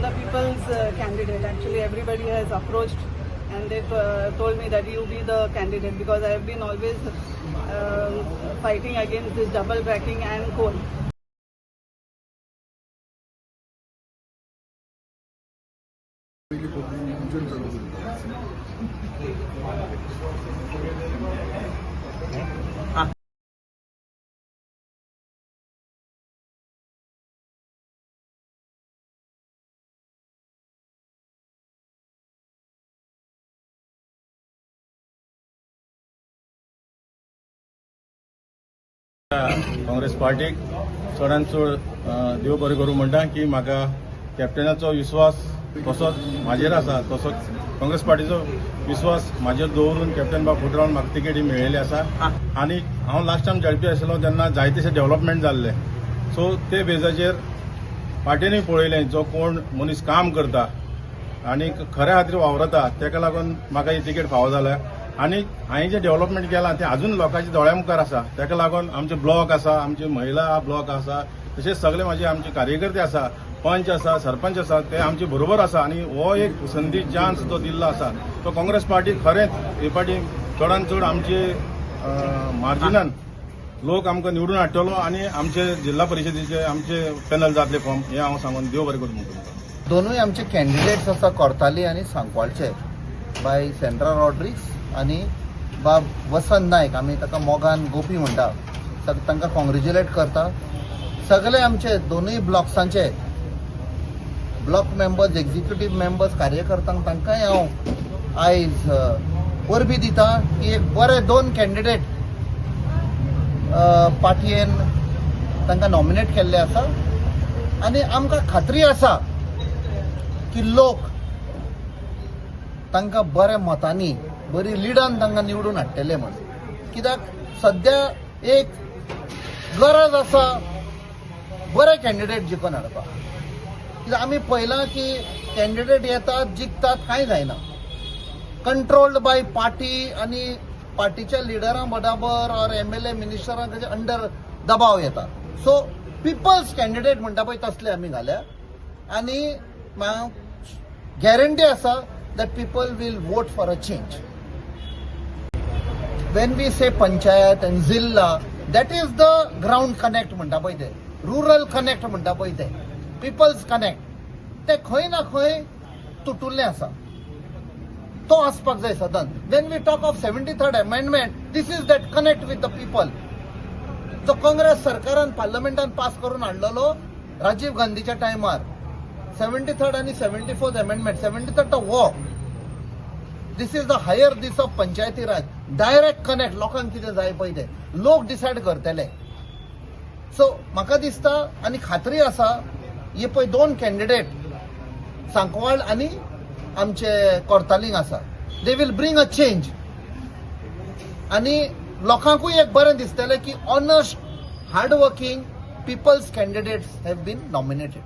the people's candidate. Actually, everybody has approached and they've told me that you be the candidate because I have been always fighting against this double tracking and coal. Congress पार्टीक चडान चड देव बरें करूं म्हणटा की म्हाका कॅप्टनाचो विस्वास तसोच म्हाजेर आसा, तसोच काँग्रेस पार्टीचो विस्वास म्हाजेर दवरून कॅप्टन बाब फुडरावन म्हाका तिकेट ही मेळिल्ली आसा. आनी हांव लास्ट टायम जेडपी आशिल्लो तेन्ना जायतेशे डेव्हलपमेंट जाल्ले, सो ते बेजाचेर पार्टीनूय पळयलें जो कोण मनीस काम करता आनी खऱ्या खातीर वावरता तेका लागून म्हाका ही तिकेट फावो जाल्या. आनी हांवें जें डेव्हलपमेंट केलां तें अजून लोकांच्या दोळ्या मुखार आसा. तेका लागून आमचे ब्लॉक आसा, आमचे महिला ब्लॉक आसा, तशेंच सगळे म्हाजे आमचे कार्यकर्ते आसा, पंच आसा, सरपंच आसा, ते आमचे बरोबर आसा. आनी हो एक संदी चान्स जो दिल्लो आसा तो काँग्रेस पार्टी खरेंच हे पाटी चडान चड आमचे मार्जिनान लोक आमकां निवडून हाडटलो आनी आमचे जिल्हा परिशदेचे आमचे पॅनल जातले फॉर्म, हें हांव सांगून देव बरें करूं म्हणटा. दोनूय आमचे कॅन्डिडेट्स आसा कोर्ताली आनी सांकवाळचे, बाय सेंड्रा रॉड्रिक्स आनी बाब वसंत नायक, आमी ताका मोगान गोपी म्हणटा. तांकां कॉंग्रेच्युलेट करता. सगळे आमचे दोनूय ब्लॉक्सांचे ब्लॉक मेंबर्स, एक्झिक्युटीव मेंबर्स, कार्यकर्त्यांक तांकांय हांव आयज परबी दिता की एक बरे दोन कॅन्डिडेट पार्टयेन तांकां नॉमिनेट केल्ले आसा आनी आमकां खात्री आसा की लोक तांकां बऱ्या मतांनी, बरी लिडान तांकां निवडून हाडटले म्हण. कित्याक सद्या एक गरज आसा बरे कॅन्डिडेट जिखून हाडपाक. कित्याक आमी पळयलां की कॅन्डिडेट येतात, जिखतात, कांय जायना. कंट्रोल्ड बाय पार्टी आनी पार्टीच्या लिडरां बराबर ऑर एमएलए मिनिस्टरां अंडर दबाव येता. सो पिपल्स कॅन्डिडेट म्हणटा पळय तसले आमी घाल्या आनी गॅरंटी आसा that people will vote for a change. When we say panchayat and zilla, that is the ground connect म्हणटा पळय ते, रुरल कनेक्ट म्हणटा पळय ते, पिपल्स कनेक्ट, ते खंय ना खंय तुटुल्लें आसा. तो आसपाक जाय सदन. When we talk of 73rd amendment, this is that connect with the people जो काँग्रेस सरकारान पार्लमेंटान पास करून हाडलेलो राजीव गांधीच्या टायमार, 73rd आनी 74th amendment. 73rd तो हो, this is the higher this of Panchayati Raj, direct connect. लोकांक कितें जाय पळय ते लोक डिसायड करतले. सो म्हाका दिसता आनी खात्री आसा, हे पळय दोन कॅन्डिडेट सांकवाळ आनी आमचे कोर्तालींग आसा, they will bring a change आनी लोकांकूय एक बरें दिसतलें की honest, hard working people's candidates have been nominated.